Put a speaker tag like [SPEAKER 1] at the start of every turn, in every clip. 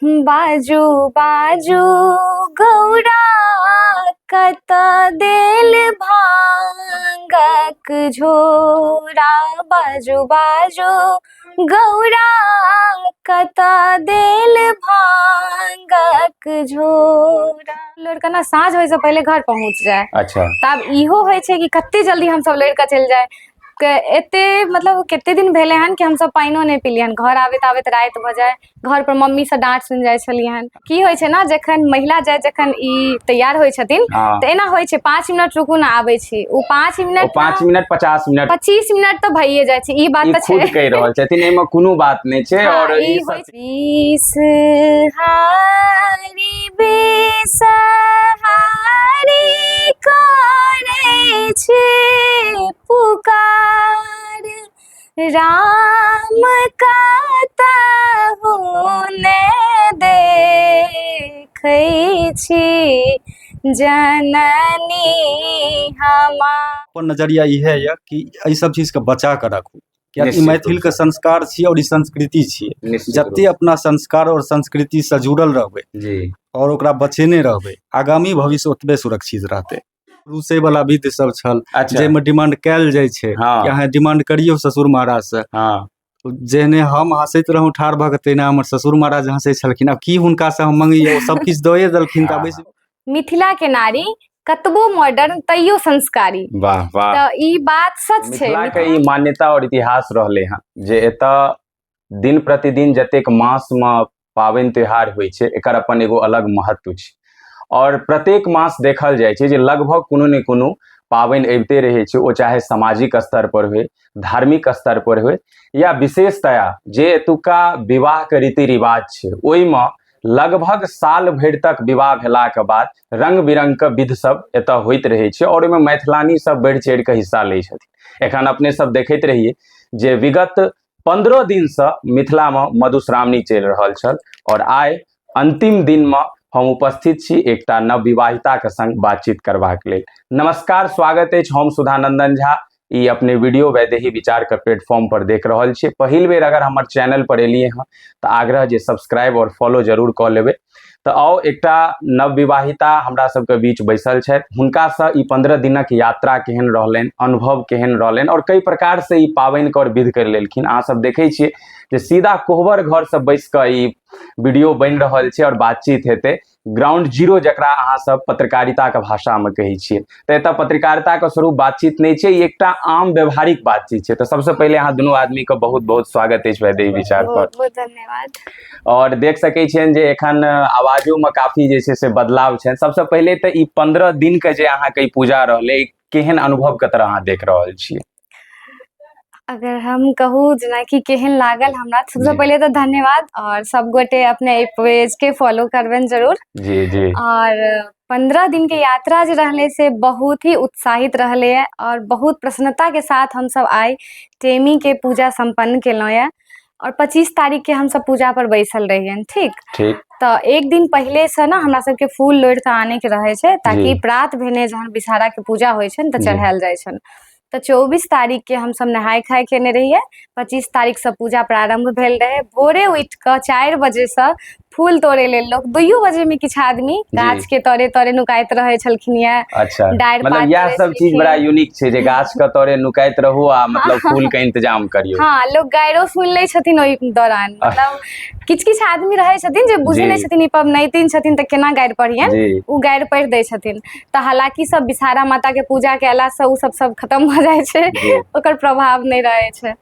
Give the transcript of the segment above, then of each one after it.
[SPEAKER 1] बाजू बाजू गौरा कत देल भांगक झोरा, बाजू बाजू गौरा कत देल भांगक झोरा। लड़का ना साँझ होइसँ पहिले घर पहुँच जाए। तब इहो होइ छै कि कते जल्दी हमसब लड़ि कऽ चलि जाए। एते मतलब कते दिन भेलै हन कि हमसब पानिओ नहि पिलियै हन, घर आबैत आबैत राति भऽ जाए, घर पर मम्मी से डाँट सुनि जाइ छलियै हन। की होइ छै ने, जखन महिला जाइत जखन ई तैयार होइ छथिन तऽ एना होइ छै 5 मिनट रुकू ने आबै छी, ओ 5 मिनट
[SPEAKER 2] 5 मिनट 50 मिनट
[SPEAKER 1] 25 मिनट तऽ भइए जाइ छै। ई बात तऽ
[SPEAKER 2] खुद कहि रहल छथिन, एहिमे कोनो बात नहि छै। और
[SPEAKER 1] ई बीस हारी बीस हारी करै छै पुकार, राम कतहु ने देखै छी जननी हमार।
[SPEAKER 3] अपन नजरिया इएह यऽ कि एहि सब चीजके बचा कऽ राखू, कियाकि मैथिलके संस्कार छियै आओर ई संस्कृति छियै। जते अपना संस्कार आओर संस्कृतिसँ जुड़ल रहबै आओर ओकरा बचेने रहबै, आगामी भविष्य ओतबे सुरक्षित रहतै। रूसै वाला विध सब छल जाहिमे डिमांड कयल जाइ छै कि अहाँ डिमांड करियौ ससुर महाराज से। जेहने हम हँसैत रहूँ ठाढ़ भऽ कऽ, तहिना हमर ससुर महाराज हँसै छलखिन। आब की हुनका से हम मंगियै, ओ सब किछु दए देलखिन। तऽ
[SPEAKER 1] मिथिला के नारी कतबो मॉडर्न तैयो संस्कारी।
[SPEAKER 2] वाह वाह,
[SPEAKER 1] तऽ ई बात सच छै।
[SPEAKER 2] मिथिला के ई मान्यता और इतिहास रहले हन जे एतऽ दिन प्रतिदिन जतेक मास मे पाबनि त्योहार होइ छै, एकर अपन एगो अलग महत्व छै। और प्रत्येक मास देखल जाइ छै जे लगभग कोनो ने कोनो पाबनि अबिते रहै छै, ओ चाहे सामाजिक स्तर पर होइ, धार्मिक स्तर पर होइ, या विशेषतया जे एतुका विवाह के रीति रिवाज छै ओहिमे लगभग साल भरि तक विवाह भेलाके बाद रंग बिरंग के विध सब एतऽ होइत रहै छै और ओहिमे मैथिलानी सब बढ़ि चढ़ि कऽ हिस्सा लै छथिन। एखन अपने सब देखैत रहियै जे विगत 15 दिनसँ मिथिलामे मधुश्रावणी चलि रहल छल और आइ अंतिम दिनमे हम उपस्थित छी एकटा नवविवाहिताके संग बातचीत करबाक लेल। नमस्कार, स्वागत अछि, हम सुधानंदन झा। ई अपने वीडियो वैदेही विचार के प्लेटफॉर्म पर देख रहल छियै। पहिल बेर अगर हमर चैनल पर एलियै हँ तऽ आग्रह जे सब्सक्राइब और फॉलो जरूर कऽ लेबै। तऽ आउ, एकटा नवविवाहिता हमरा सबके बीच बैसल छथि, हुनकासँ ई 15 दिनक यात्रा केहन रहलनि, अनुभव केहन रहलनि और कई प्रकार से ई पाबनिके और विध करि लेलखिन। अहाँ सब देखै छियै जे सीधा कोहबर घरसँ बैस कऽ ई वीडियो बनि रहल छै और बातचीत हेतै। ग्राउंड जीरो जकरा अहाँ सब पत्रकारिताके भाषामे कहै छियै, तऽ एतऽ पत्रकारिताके स्वरूप बातचीत नहि छै, ई एकटा आम व्यवहारिक बातचीत छै। तऽ सबसँ पहिले अहाँ दुनू आदमीके बहुत बहुत स्वागत अछि वैदेही विचार पर।
[SPEAKER 1] बहुत बहुत धन्यवाद।
[SPEAKER 2] और देख सकै छियनि जे एखन आवाजोमे काफी जे छै से बदलाव छनि। सबसँ पहिले तऽ ई 15 दिनके जे अहाँके ई पूजा रहलै, केहन अनुभव के तरह अहाँ देख रहल छियै?
[SPEAKER 1] अगर हम कहू जेनाकि केहन लागल हमरा, सबसँ पहिले तऽ धन्यवाद और सब गोटे अपने एहि पेज के फॉलो करबनि जरूर।
[SPEAKER 2] जी जी।
[SPEAKER 1] और 15 दिन के यात्रा जे रहलै से बहुत ही उत्साहित रहलै है और बहुत प्रसन्नता के साथ हमसब आइ टेमी के पूजा सम्पन्न केलहुँ ये और 25 तारीख के हमसब पूजा पर बैसल रहियनि। ठीक
[SPEAKER 2] ठीक।
[SPEAKER 1] तऽ एक दिन पहिले से ना हमरा सबके फूल लोढ़ि कऽ आने के रहै छै ताकि प्रात भेने जहन विषहारा के पूजा होइ छनि तऽ चढ़ायल जाइ छनि। तऽ 24 तारीख के हमसब नहाय खाय केने रहियै, 25 तारीख से पूजा प्रारंभ भेल रहै। भोरे उठि कऽ 4 बजे से फूल तोड़े लेल लोग 2 बजे में किछु आदमी गाछ के तोरे तोरे नुकाइत रहै छलखिन ये।
[SPEAKER 2] अच्छा,
[SPEAKER 1] डारि
[SPEAKER 2] मतलब
[SPEAKER 1] पात
[SPEAKER 2] इएह
[SPEAKER 1] तोड़ै
[SPEAKER 2] सब चीज बड़ा
[SPEAKER 1] छलखिन।
[SPEAKER 2] यूनिक छै जे गाछ के तोरे नुकाइत रहू आ मतलब फूल के इंतजाम करियौ।
[SPEAKER 1] हाँ, लोग गाइरो सुनि लै छथिन ओहि दौरान। मतलब किछु किछु आदमी रहै छथिन जे बुझै नहि छथिन ई पबनैतिन छथिन तऽ केना गारि पढ़ियनि, ओ गारि पढ़ि दै छथिन। तऽ हालांकि सब विषहारा माता के पूजा कयलासँ ओ सब सब खतम भऽ जाइ छै, ओकर प्रभाव नहि रहै छै।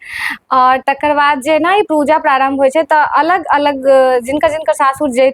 [SPEAKER 1] आओर तकर बाद जेना ही पूजा प्रारम्भ होइ छै तऽ अलग अलग जिनकर जिनकर सासुर जे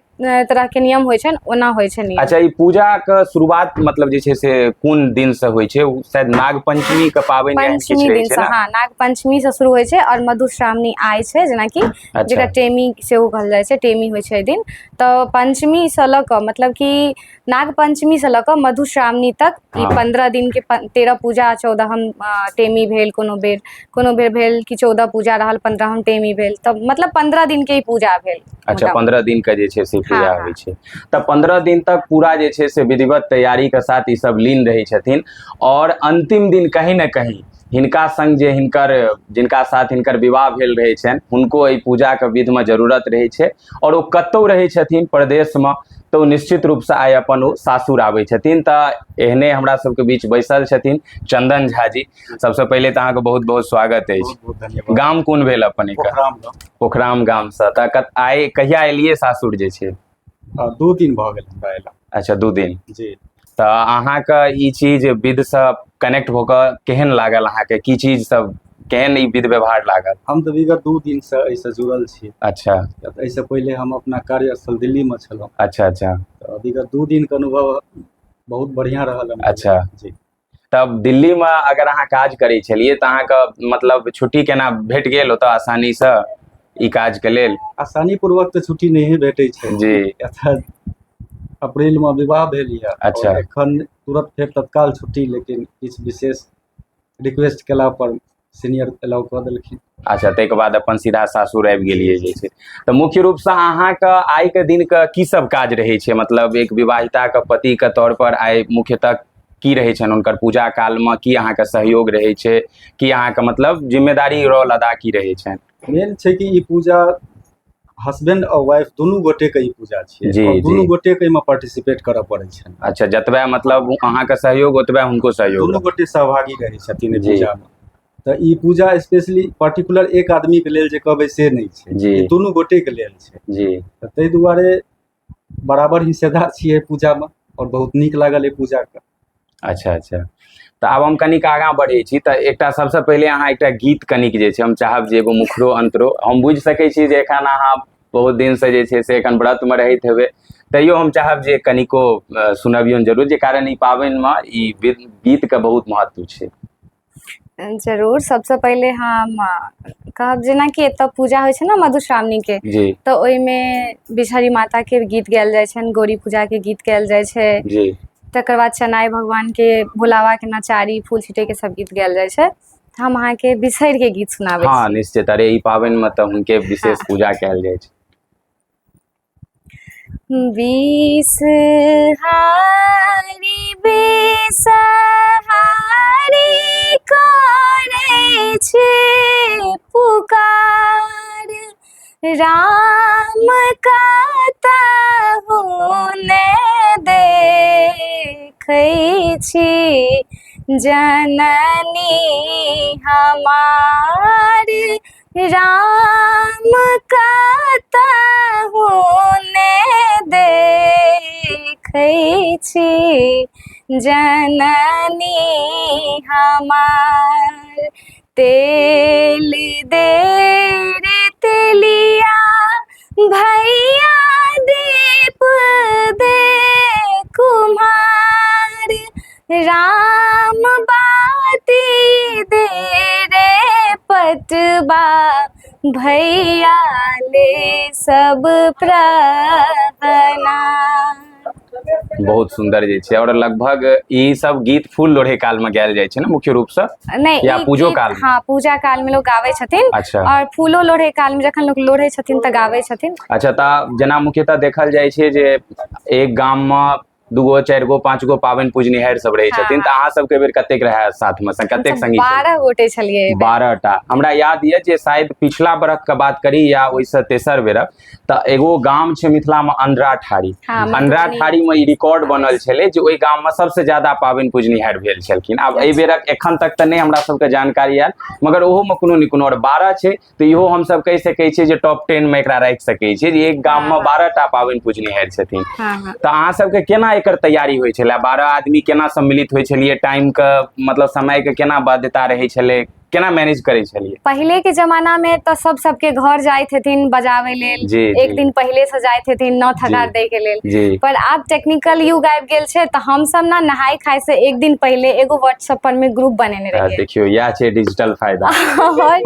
[SPEAKER 1] तरह के नियम होइ छनि ओना होइ छै नियम।
[SPEAKER 2] अच्छा, ई पूजा के शुरुआत मतलब जे छै से कोन दिन से होइ छै? ओ शायद नाग पंचमी के पाबनि एहन किछु
[SPEAKER 1] पंचमी
[SPEAKER 2] रहै
[SPEAKER 1] दिन
[SPEAKER 2] छै
[SPEAKER 1] से,
[SPEAKER 2] ने?
[SPEAKER 1] हाँ, नाग पंचमी से शुरू होइ छै और मधुश्रावणी आइ छै, जेनाकि जेकरा टेमी सेहो कहल जाइ छै, टेमी होइ छै एहि दिन। तऽ पंचमी से लऽ कऽ मतलब कि नाग पंचमी से लऽ कऽ मधुश्रावणी तक ई 15 दिन के 13 पूजा 14 टेमी भेल, कोनो बेर कोनो बेर भेल कि 14 पूजा रहल, 15 टेमी भेल, तऽ मतलब 15 दिन के ई पूजा भेल।
[SPEAKER 2] अच्छा, 15 दिन के जे छै से पूजा होइ छै। तऽ 15 दिन तक पूरा जे छै से विधिवत तैयारी के साथ ई सब लीन रहै छथिन और अंतिम दिन कहीं ने कहीं हिनका संग जे हिनकर जिनका साथ हिनकर विवाह भेल रहै छनि हुनको एहि पूजाके विधमे जरूरत रहै छै आओर ओ कतहु रहै छथिन परदेशमे तऽ ओ निश्चित रूपसँ आइ अपन ओ सासुर आबै छथिन। तऽ एहने हमरा सबके बीच बैसल छथिन चंदन झा जी। सबसँ पहिले तऽ अहाँके बहुत बहुत स्वागत अछि।
[SPEAKER 3] बहुत बहुत धन्यवाद।
[SPEAKER 2] गाम कोन भेल अपन एकर?
[SPEAKER 3] पोखराम गाम।
[SPEAKER 2] पोखराम गामसँ। तऽ आइ कहिया एलियै सासुर जे छै?
[SPEAKER 3] 2 दिन भऽ गेल हमरा एला।
[SPEAKER 2] अच्छा, 2 दिन।
[SPEAKER 3] जी।
[SPEAKER 2] तऽ अहाँके ई चीज विधसँ कनेक्ट भऽ कऽ केहन लागल अहाँके? की चीज सब केहन ई विध व्यवहार लागल?
[SPEAKER 3] हम तऽ विगत 2 दिनसँ एहिसँ जुड़ल छी।
[SPEAKER 2] अच्छा।
[SPEAKER 3] तऽ एहिसँ पहिले हम अपना कार्यस्थल दिल्लीमे छलहुँ।
[SPEAKER 2] अच्छा अच्छा।
[SPEAKER 3] तऽ विगत 2 दिनके अनुभव बहुत बढ़िआँ रहल अनुभव।
[SPEAKER 2] अच्छा।
[SPEAKER 3] जी।
[SPEAKER 2] तब दिल्लीमे अगर अहाँ काज करै छलियै तऽ अहाँके मतलब छुट्टी केना भेट गेल ओतऽ आसानीसँ ई काजके लेल?
[SPEAKER 3] आसानी पूर्वक तऽ छुट्टी नहिए भेटै छै।
[SPEAKER 2] जी।
[SPEAKER 3] एतऽ अप्रैलमे विवाह भेल यऽ।
[SPEAKER 2] अच्छा।
[SPEAKER 3] आओर एखन तुरत फेर तत्काल छुट्टी, लेकिन किछु विशेष रिक्वेस्ट केला पर सीनियर अलाउ कऽ देलखिन।
[SPEAKER 2] अच्छा, ताहिके बाद अपन सीधा सासुर आबि गेलियै जे छै। तऽ मुख्य रूपसँ अहाँके आइके दिनके की सब काज रहै छै? मतलब एक विवाहिताके पतिके तौर पर आइ मुख्यतः की रहै छनि हुनकर पूजा कालमे? की अहाँके सहयोग रहै छै? की अहाँके मतलब जिम्मेदारी रोल अदा की रहै छनि?
[SPEAKER 3] मेन छै कि ई पूजा हस्बैंड आओर वाइफ दुनू गोटेके ई पूजा छियै।
[SPEAKER 2] जी,
[SPEAKER 3] आओर दुनू
[SPEAKER 2] जी।
[SPEAKER 3] गोटेके एहिमे पार्टिसिपेट करऽ पड़ै छनि।
[SPEAKER 2] अच्छा, जतबे मतलब अहाँके सहयोग ओतबे हुनको सहयोग।
[SPEAKER 3] दुनू गोटे सहभागी रहै छथिन एहि
[SPEAKER 2] जी।
[SPEAKER 3] पूजामे। तऽ ई पूजा स्पेशली पर्टिकुलर एक आदमीके लेल जे कहबै से नहि छै।
[SPEAKER 2] जी।
[SPEAKER 3] ई दुनू गोटेके लेल छै।
[SPEAKER 2] जी।
[SPEAKER 3] तऽ ताहि दुआरे बराबर हिस्सेदार छियै पूजामे आओर बहुत नीक लागल एहि पूजाके।
[SPEAKER 2] अच्छा अच्छा। तऽ आब हम कनिक आगाँ बढ़ै छी। तऽ एकटा सबसँ पहिले अहाँ एकटा गीत कनिक जे छै हम चाहब जे एगो मुखरो अंतरो। हम बुझि सकै छी जे एखन अहाँ बहुत दिनसँ जे छै से एखन व्रतमे रहैत हेबै, तैयो हम चाहब जे कनिको सुनबियौन जरूर, जे कारण ई पाबनिमे ई गीतके बहुत महत्व छै।
[SPEAKER 1] जरूर। सबसँ पहिले हम कहब जेनाकि एतऽ पूजा होइ छै ने मधुश्रावणीके,
[SPEAKER 2] जी।
[SPEAKER 1] तऽ ओहिमे बिषहरी माताके गीत गायल जाइ छनि, गौरी पूजाके गीत गायल जाइ छै।
[SPEAKER 2] जी।
[SPEAKER 1] तकर बाद चनाइ भगवानके, भोलाबाके नचारी, फूल छिटैके सब गीत गायल जाइ छै। हम अहाँके बिसहरिके गीत सुनाबै
[SPEAKER 2] हँ
[SPEAKER 1] छी।
[SPEAKER 2] निश्चित। अरे ई पाबनिमे तऽ हुनके विशेष
[SPEAKER 1] हँ।
[SPEAKER 2] पूजा कयल जाइ छै।
[SPEAKER 1] बिषहारी बिषहारी करै छै पुकार, राम कतहु ने देखै छी जननी हमार, राम कतहु ने देखै छी जननी हमार। तेल दे रे तेलिया भैया दीप दे कुम्हार, राम बाती दे रे पटबा भैया ले सब प्रहना।
[SPEAKER 2] बहुत सुंदर जे छै। और लगभग ई सब गीत फूल लोढ़े काल में गायल जाइ छै ने मुख्य रूप से?
[SPEAKER 1] नहि,
[SPEAKER 2] या
[SPEAKER 1] ई
[SPEAKER 2] पूजो
[SPEAKER 1] गीत-
[SPEAKER 2] काल में?
[SPEAKER 1] हाँ, पूजा काल में लोग गाबै छथिन।
[SPEAKER 2] अच्छा।
[SPEAKER 1] और फूलो लोढ़े काल में जखन लोग लोढ़े छथिन तऽ गाबै छथिन।
[SPEAKER 2] अच्छा, तऽ जेना मुख्यतः देखल जाइ छै जे एक गाम में 2 गो 4 गो 5 गो पाबनि पूजनिहार सब रहै छथिन,
[SPEAKER 1] हाँ।
[SPEAKER 2] तऽ अहाँ सबके बेर कतेक रहै साथ में? कतेक
[SPEAKER 1] हमसब
[SPEAKER 2] संगी छलै?
[SPEAKER 1] 12 गोटे छलियै एहि बेर।
[SPEAKER 2] 12 टा। हमरा याद यऽ जे शायद पिछला बरख के बात करी या ओहिसँ तेसर बेरक, तऽ एगो गाम छै मिथिला में अंडरा ठारी।
[SPEAKER 1] हाँ,
[SPEAKER 2] अंडरा
[SPEAKER 1] मधुबनी।
[SPEAKER 2] ठारी में ई रिकॉर्ड बनल छलै जे ओहि गाम में सबसे ज्यादा पाबनि पूजनिहार भेल छलखिन। आब एहि बेरक एखन तक तऽ नहि हमरा सबके जानकारी आयल, मगर ओहो में कोनो ने कोनो, और 12 छै तऽ इहो हमसब कहि सकै छियै जे टॉप 10 में एकरा राखि सकै छियै जे एक गाम में 12 टा पाबनि पूजनिहार छथिन।
[SPEAKER 1] हाँ, हाँ।
[SPEAKER 2] तऽ अहाँ सबके केना एकर तैयारी होइ छलै? 12 आदमी केना सम्मिलित होइ छलियै? टाइम के मतलब समय के केना बाध्यता रहै छलै? केना मैनेज करै छलियै?
[SPEAKER 1] पहिले के जमाना में तऽ सब सबके घर जाइत हेथिन बजाबै लेल,
[SPEAKER 2] जी,
[SPEAKER 1] एक
[SPEAKER 2] जी।
[SPEAKER 1] दिन पहिले से जाइत हेथिन नौ थकार
[SPEAKER 2] जी।
[SPEAKER 1] दै के लेल।
[SPEAKER 2] जी।
[SPEAKER 1] पर आब टेक्निकल युग आबि गेल छै, तऽ हमसब ने नहाय खाय से एक दिन पहिले एगो व्हाट्सएप पर में ग्रुप बनेने रहियै।
[SPEAKER 2] देखियौ, इएह छै डिजिटल फायदा।
[SPEAKER 1] और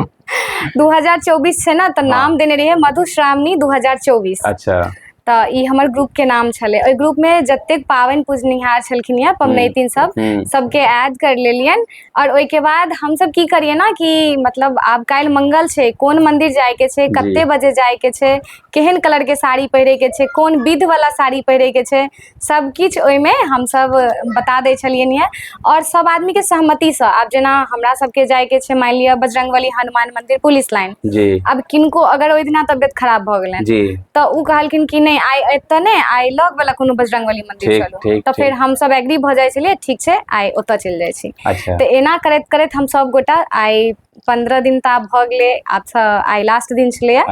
[SPEAKER 1] 2024 छै ना, तऽ
[SPEAKER 2] हाँ।
[SPEAKER 1] नाम देने रहियै मधुश्रावणी 2024।
[SPEAKER 2] अच्छा।
[SPEAKER 1] तऽ ई हमर ग्रुपके नाम छलै। ओहि ग्रुपमे जतेक पाबनि पूजनिहार छलखिन यऽ, पबनैतिन सब, सबके ऐड कर लेलियनि। आओर ओहिके बाद हमसब की करियै ने कि मतलब आब काल्हि मंगल छै, कोन मन्दिर जाइके छै, कते बजे जाइके छै, केहन कलरके साड़ी पहिरैके छै, कोन विधवला साड़ी पहिरैके छै, सब किछु ओहिमे हमसब बता दै छलियनि यऽ। आओर सब आदमीके सहमतिसँ, आब जेना हमरा सबके जाइके छै मानि लिअ बजरंगबली हनुमान मन्दिर पुलिस लाइन, आब किनको अगर ओहि दिना तबियत खराब भऽ गेलनि तऽ ओ कहलखिन कि नहि आइ एतऽ नहि, आइ लग वाला कोनो बजरंगबली मन्दिर चलू, तऽ फेर हमसब एग्री भऽ जाइ छलियै, ठीक छै आइ ओतऽ चलि जाइ छी। तऽ एना करैत करैत हम सब गोटा आइ 15 दिन तऽ आब भऽ गेलै, आब आइ लास्ट दिन छलैया।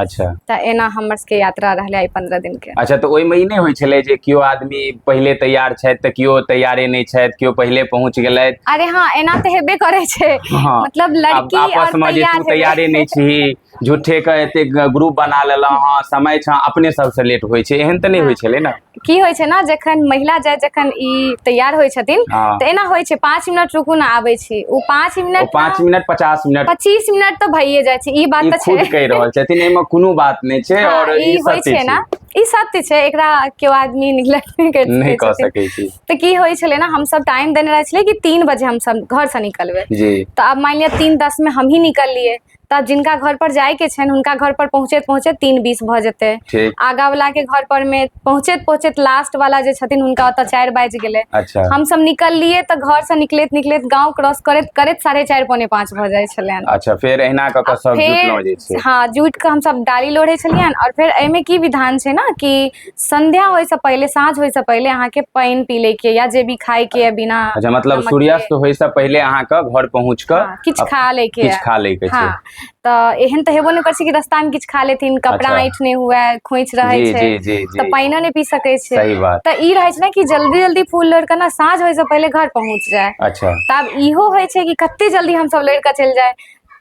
[SPEAKER 1] तऽ एना हमर सबके यात्रा रहलै आइ 15 दिन के।
[SPEAKER 2] अच्छा, तऽ ओहिमे ई नहि होइ छलै जे केओ आदमी पहिले तैयार छथि तऽ केओ तैयारे नहि छथि, केओ पहिले पहुँच गेलथि?
[SPEAKER 1] अरे हाँ, एना तऽ हेबे करै छै। मतलब लड़की
[SPEAKER 2] आपस में जे तू तैयारे नहि छी, झूठे के एते ग्रुप बना लेलहुँ, हँ समय छऽ, अपने सबसँ लेट होइ छै, एहन तऽ नहि होइ छलै ने?
[SPEAKER 1] की होइ छै ने, जखन महिला जाय जखन ई तैयार होइ छथिन तऽ एना होइ छै 5 मिनट रुकू ने आबै छी, ओ 5 मिनट
[SPEAKER 2] 5 मिनट 50 मिनट
[SPEAKER 1] 25 मिनट तऽ भइए जाइ छै। ई बात तऽ
[SPEAKER 2] खुद कहि रहल छथिन, एहिमे कोनो बात नहि छै। और
[SPEAKER 1] ई होइ छै ने, ई सत्य छै, एकरा केओ आदमी निगलेक्ट
[SPEAKER 2] नहि कऽ सकै छै।
[SPEAKER 1] तऽ की होइ छलै ने, हमसब टाइम देने रहै छलै कि 3 बजे हमसब घरसँ निकलबै। तऽ आब मानि लिअ 3:10 मे हमही निकललियै, तब जिनका घर पर जायके छनि हुनका घर पर पहुँचैत पहुँचैत 3:20 भऽ जेतै, आगा वाला के घर पर मे पहुँचैत पहुँचैत लास्ट वाला जे छथिन हुनका ओतऽ 4 बाजि गेलै। हमसब निकललियै तऽ घर से निकलैत निकलैत गाँव क्रॉस करैत करैत 4:30 4:45 भऽ जाइ छलनि।
[SPEAKER 2] अच्छा, फेर एहिना कऽ कऽ सब जुटलहुँ जे छै?
[SPEAKER 1] हाँ, जुटि कऽ हमसब डाली लोढ़ै छलियनि। आओर फेर एहिमे की विधान छै ने कि संध्या होइसँ पहिले, साँझ होइसँ पहिले अहाँके पानि पी लैके या जे भी खायके या बिना।
[SPEAKER 2] अच्छा, मतलब सूर्यास्त होइसँ पहिले अहाँके घर पहुँच कऽ
[SPEAKER 1] किछु खा लैके,
[SPEAKER 2] किछु खा लैके छै।
[SPEAKER 1] तऽ एहन तऽ हेबो नहि करै छै कि रास्तामे किछु खा लेथिन, कपड़ा ऐंठ नहि हुए, खोंइछ रहै छै तऽ पानिओ नहि पी सकै छै।
[SPEAKER 2] सही बात।
[SPEAKER 1] तऽ ई रहै छै ने कि जल्दी जल्दी फूल लोढ़ि कऽ ने साँझ होइसँ पहिले घर पहुँच जाय। तऽ आब इहो होइ छै कि कते जल्दी हमसब लोढ़ि कऽ चलि जाय।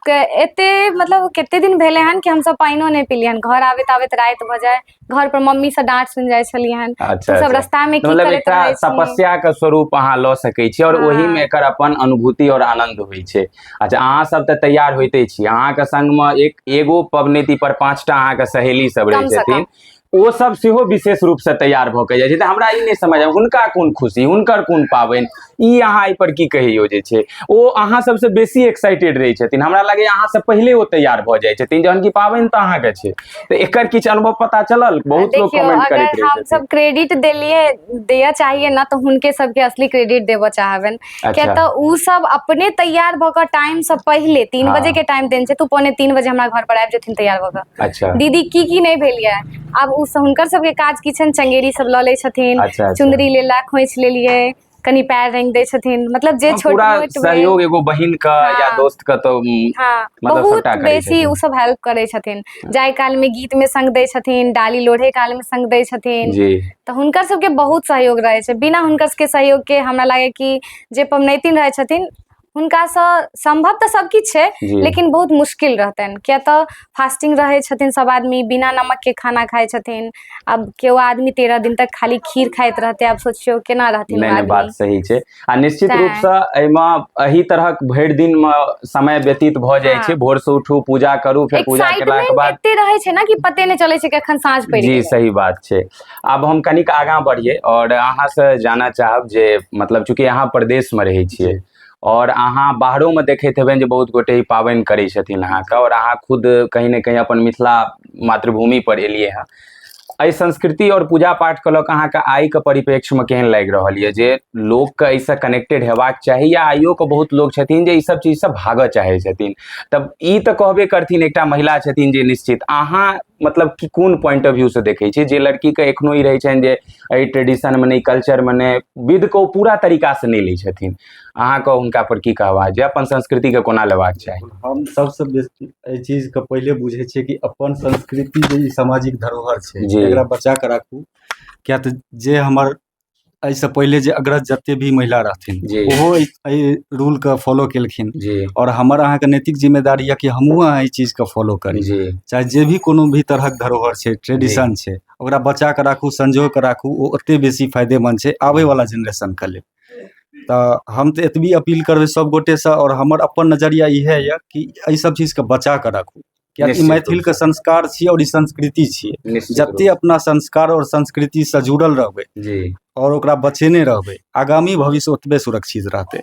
[SPEAKER 1] एते मतलब कते दिन भेलै हन कि हमसब पानिओ नहि पिलियै हन, घर आबैत आबैत राति भऽ जाय, घर पर मम्मी से डांट सुनि जाइ छलियै हन।
[SPEAKER 2] अच्छा,
[SPEAKER 1] तू सब रास्ता में की
[SPEAKER 2] मतलब
[SPEAKER 1] करैत
[SPEAKER 2] एकटा
[SPEAKER 1] रहै छी?
[SPEAKER 2] तपस्या के स्वरूप अहाँ लऽ सकै छी और ओही में एकर अपन अनुभूति और आनंद होइ छै। अच्छा, अहाँ सब तऽ तैयार होइते छी, अहाँके संग में एक एगो पबनैती पर 5टा अहाँके सहेली सब रहै
[SPEAKER 1] कम से
[SPEAKER 2] छथिन, ओ सब सेहो विशेष रूप से तैयार भऽ के जाइ छै। तऽ हमरा ई नहि समझ आबै हुनका कोन खुशी, हुनकर कोन पाबनि, ई अहाँ एहि पर की कहियौ जे छै ओ अहाँ सबसँ बेसी एक्साइटेड रहै छथिन। हमरा लगैया अहाँ से पहिले ओ तैयार भऽ जाइ छथिन, जहन कि पाबनि तऽ अहाँके छै। तऽ एकर किछु अनुभव पता चलल? बहुत लोग
[SPEAKER 1] देखियौ,
[SPEAKER 2] कमेंट करैत
[SPEAKER 1] अगर
[SPEAKER 2] रहै
[SPEAKER 1] हम
[SPEAKER 2] छथिन।
[SPEAKER 1] सब क्रेडिट देलियै दिअ चाहिए ना तऽ हुनके सबके असली क्रेडिट देबऽ चाहबनि, किया तऽ ओ सब अपने तैयार भऽ कऽ टाइम से पहिले 3 बजे के टाइम देने छै, तऽ 2:45 बजे हमरा घर पर आबि जेथिन तैयार भऽ कऽ। दीदी की की नहि भेल यऽ, आब ओ हुनकर सबके काज की छनि, चंगेरी सब लऽ लै छथिन, चुन्दरी लेला, खोइछ लेलियै, कनि पैर रंगि दै छथिन, मतलब जे छोट
[SPEAKER 2] पूरा
[SPEAKER 1] मोट
[SPEAKER 2] सहयोग एगो बहिन के या दोस्त के तो
[SPEAKER 1] हाँ, बहुत बेसी ओ सब हेल्प करै छथिन। जाय काल में गीत में संग दै छथिन, डाली लोढ़े काल में संग दै छथिन, तऽ हुनकर सबके बहुत सहयोग रहै छै। बिना हुनकर सबके सहयोग के हमरा लागै कि जे पबनैतिन रहै छथिन हुनकासँ सम्भव तऽ सब किछु छै, लेकिन बहुत मुश्किल रहतनि, किया तऽ फास्टिंग रहै छथिन सब आदमी, बिना नमकके खाना खाइ छथिन। आब केओ आदमी 13 दिन तक खाली खीर खाइत रहतै, आब सोचियौ केना रहथिन।
[SPEAKER 2] नहि, बात सही छै। आ निश्चित रूपसँ एहिमे एहि तरहक भरि दिनमे समय व्यतीत भऽ जाइ छै। भोर से उठू, पूजा करू, फेर पूजा केलाके बाद
[SPEAKER 1] एते रहै छै ने कि पते नहि चलै छै कखन साँझ पड़ि
[SPEAKER 2] जी, सही बात छै। आब हम कनिक आगाँ बढ़ियै और अहाँसँ जानऽ चाहब जे मतलब चूँकि अहाँ प्रदेशमे रहै छियै और अहाँ बाहरोमे देखैत हेबनि जे बहुत गोटे ई पाबनि करै छथिन अहाँके, और अहाँ खुद कहीं ने कहीं अपन मिथिला मातृभूमि पर एलियै हँ, एहि संस्कृति और पूजा पाठ के लऽ कऽ अहाँके आइके परिप्रेक्ष्यमे केहन लागि रहल यऽ जे लोकके एहिसँ कनेक्टेड हेबाक चाही, या आइयो के बहुत लोक छथिन जे ई सब चीजसँ भागऽ चाहै छथिन? तब ई तऽ कहबे करथिन एकटा महिला छथिन जे निश्चित अहाँ मतलब कि कोन पॉइंट ऑफ व्यू से देखै छियै जे लड़कीके एखनो ई रहै छनि जे एहि ट्रेडिशनमे नहि, कल्चरमे नहि, विधके ओ पूरा तरीकासँ नहि लै छथिन, अहाँके हुनका पर की कहबाक जे अपन संस्कृतिके कोना लेबाक चाही?
[SPEAKER 3] हम सबसँ बेसी एहि चीजके पहिले बुझै छियै कि अपन संस्कृति जे ई सामाजिक धरोहर छै एकरा बचा कऽ राखू, किया तऽ जे हमर एहिसँ पहिले जे अग्रज जते भी महिला रहथिन ओहो एहि रूलके फॉलो केलखिन, आओर हमर अहाँके नैतिक जिम्मेदारी यऽ कि हमहूँ अहाँ एहि चीजके फॉलो करी, चाहे जे भी कोनो भी तरहक धरोहर छै, ट्रेडिशन छै, ओकरा बचा कऽ राखू, संजो कऽ राखू, ओ ओते बेसी फायदेमन्द छै आबैवला जेनरेशनके लेल। तऽ हम तऽ एतबी अपील करबै सब गोटेसँ, आओर हमर अपन नजरिया इएह यऽ कि एहि सब चीजके बचा कऽ राखू। कियाकि
[SPEAKER 2] निश्चित
[SPEAKER 3] मैथिलके
[SPEAKER 2] रूपसँ।
[SPEAKER 3] संस्कार छियै आओर ई संस्कृति छियै।
[SPEAKER 2] निश्चित
[SPEAKER 3] जते अपना संस्कार आओर संस्कृतिसँ जुड़ल रहबै
[SPEAKER 2] जी
[SPEAKER 3] आओर ओकरा बचेने रहबै, आगामी भविष्य ओतबे सुरक्षित रहतै।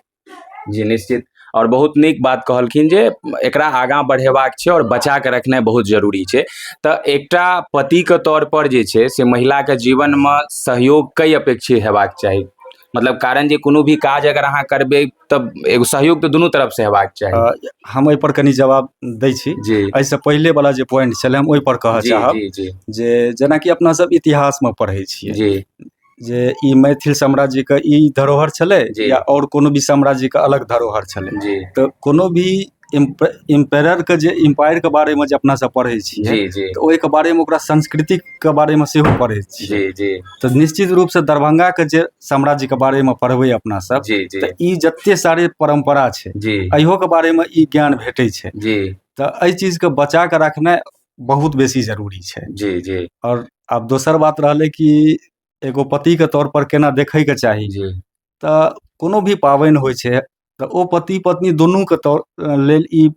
[SPEAKER 2] जी निश्चित। आओर बहुत नीक बात कहलखिन जे एकरा आगाँ बढ़ेबाक छै आओर बचा कऽ रखनाइ बहुत जरूरी छै। तऽ एकटा पतिके तौर पर जे छै से महिलाके जीवनमे सहयोग कै अपेक्षित हेबाक चाही? मतलब कारण जे कोनो भी काज अगर अहाँ करबै तऽ एगो सहयोग तऽ दुनू तरफसँ हेबाक चाही।
[SPEAKER 3] हम एहिपर कनि जवाब दै छी।
[SPEAKER 2] जी
[SPEAKER 3] एहिसँ पहिले वाला जे पॉइंट छलै, हम ओहिपर कहऽ
[SPEAKER 2] जी
[SPEAKER 3] चाहब
[SPEAKER 2] जी जी
[SPEAKER 3] जे जेनाकि अपना सब इतिहासमे पढ़ै छियै
[SPEAKER 2] जी
[SPEAKER 3] जे ई मैथिल साम्राज्यके ई धरोहर छलै
[SPEAKER 2] जी।
[SPEAKER 3] या आओर कोनो भी साम्राज्यके अलग धरोहर छलै।
[SPEAKER 2] जी
[SPEAKER 3] तऽ कोनो भी इम्पेररके जे इम्पायरके बारेमे जे अपना सब पढ़ै छियै,
[SPEAKER 2] जी जी
[SPEAKER 3] तऽ ओहिके बारेमे ओकरा संस्कृतिके बारेमे सेहो पढ़ै छियै।
[SPEAKER 2] जी जी
[SPEAKER 3] तऽ निश्चित रूपसँ दरभंगाके जे साम्राज्यके बारेमे पढ़बै अपना सब,
[SPEAKER 2] जी जी
[SPEAKER 3] तऽ ई जते सारे परम्परा छै,
[SPEAKER 2] जी
[SPEAKER 3] एहियोके बारेमे ई ज्ञान भेटै छै।
[SPEAKER 2] जी
[SPEAKER 3] तऽ एहि चीजके बचा कऽ रखनाइ बहुत बेसी जरूरी छै।
[SPEAKER 2] जी जी
[SPEAKER 3] आओर आब दोसर बात रहलै कि एगो पतिके तौर पर केना देखैके चाही।
[SPEAKER 2] जी
[SPEAKER 3] तऽ कोनो भी पाबनि होइ छै तऽ ओ पति पत्नी दुनूके तौर लेल ई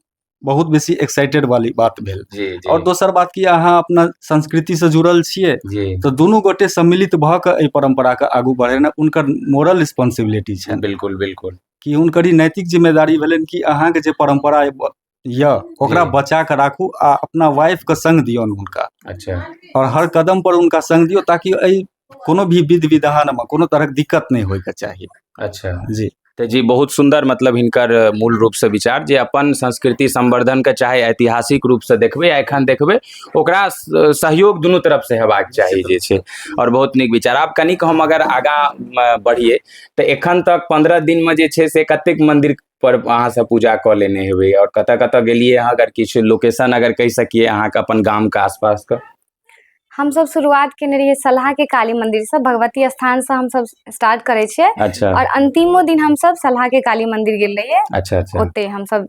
[SPEAKER 3] बहुत बेसी एक्साइटेड वाली बात भेल।
[SPEAKER 2] जी जी
[SPEAKER 3] आओर दोसर बात कि अहाँ अपना संस्कृतिसँ जुड़ल छियै,
[SPEAKER 2] जी
[SPEAKER 3] तऽ दुनू गोटे सम्मिलित भऽ कऽ एहि परम्पराके आगू बढ़ेनाइ हुनकर मोरल रिस्पॉन्सिबिलिटी छनि।
[SPEAKER 2] बिल्कुल बिल्कुल।
[SPEAKER 3] कि हुनकर ई नैतिक जिम्मेदारी भेलनि कि अहाँके जे परम्परा यऽ ओकरा
[SPEAKER 2] जी।
[SPEAKER 3] बचा कऽ राखू आ अपना वाइफके संग दियौन हुनका।
[SPEAKER 2] अच्छा।
[SPEAKER 3] आओर हर कदम पर हुनका संग दियौ, ताकि एहि कोनो भी विधि विधानमे कोनो तरहक दिक्कत नहि होइके चाही।
[SPEAKER 2] अच्छा।
[SPEAKER 3] जी।
[SPEAKER 2] तऽ जी बहुत सुन्दर, मतलब हिनकर मूल रूपसँ विचार जे अपन संस्कृति संवर्धनके चाहे ऐतिहासिक रूपसँ देखबै या एखन देखबै, ओकरा सहयोग दुनू तरफसँ हेबाक चाही जे छै। आओर बहुत नीक विचार। आब कनिक हम अगर आगाँ बढ़िए तऽ एखन तक 15 दिनमे जे छै से कतेक मन्दिर पर अहाँ सब पूजा कऽ लेने हेबै आओर कतऽ कतऽ गेलियै अहाँ? अगर किछु लोकेशन अगर कहि सकिए अहाँके अपन गामके आसपासके।
[SPEAKER 1] हमसब शुरुआत केने रहियै सलहाके काली मंदिरसँ, भगवती स्थानसँ हमसब स्टार्ट करै छियै।
[SPEAKER 2] अच्छा।
[SPEAKER 1] आओर अंतिमो दिन हमसब सलहाके काली मंदिर गेल रहियै।
[SPEAKER 2] अच्छा अच्छा।
[SPEAKER 1] ओते हमसब